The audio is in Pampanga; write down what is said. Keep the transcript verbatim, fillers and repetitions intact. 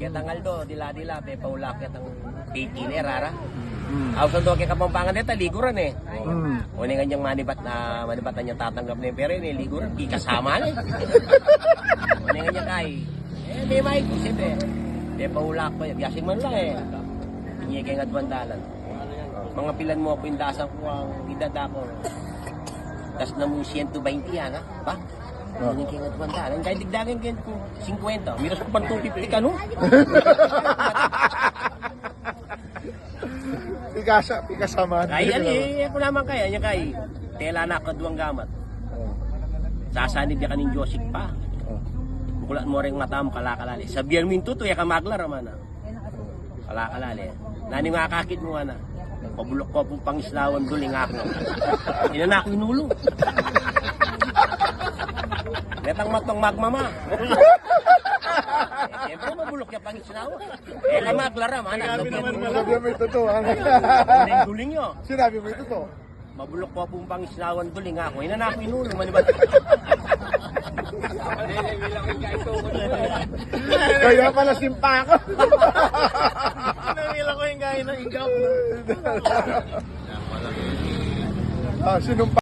Ketang aldo, dila-dila, pepaulak ketang piti ne, rara. Hmm. Ausan do ke Kapampangan deta, liguran e. Hmm. Uling anyang manibat na, manibat anyang tatanggap ne, pero ini, liguran, di kasama ne. Uling anyang kai. E, me mai ku, siyempre. Pepaulak pa, biasing man la e. Ini keng aduan dalan. Mangapilan mu pu ing dasang ku, ing idad ku. Tas na mu siyento baynti, ana, ba? Ah. Ini keng aduan dalan. Kaya digdagan keng singkwenta. Miras ku pang two fifty kanu. Pikasa, pikasama. Kaya, e, aku naman kaya, nya kay. Tela na kaduang gamat. Oh. Sasanib ya kaning Joseph pa. Oh. Bukulat mu reng mata mu, kalakalale. Sabian mu ing tutu, e ka maglara, mana. Kalakalale. Nanu ing akakit mu, ana? Mabulok ko pung pangisnawan, duling aku. Ina na ku inulu. Netang matong magmama. Siyempre, mabulok ya pangisnawan. E ka maglara, mana. Sabian mu ing tutu, ana. Duling-duling yu. Sinabi mu ing tutu. Mabulok ko pung pangisnawan, duling aku. Ina na ku inulu, manibat. Kaya pala simpa ku. Nangila ku ing kain ng igap. Ah, sinumpa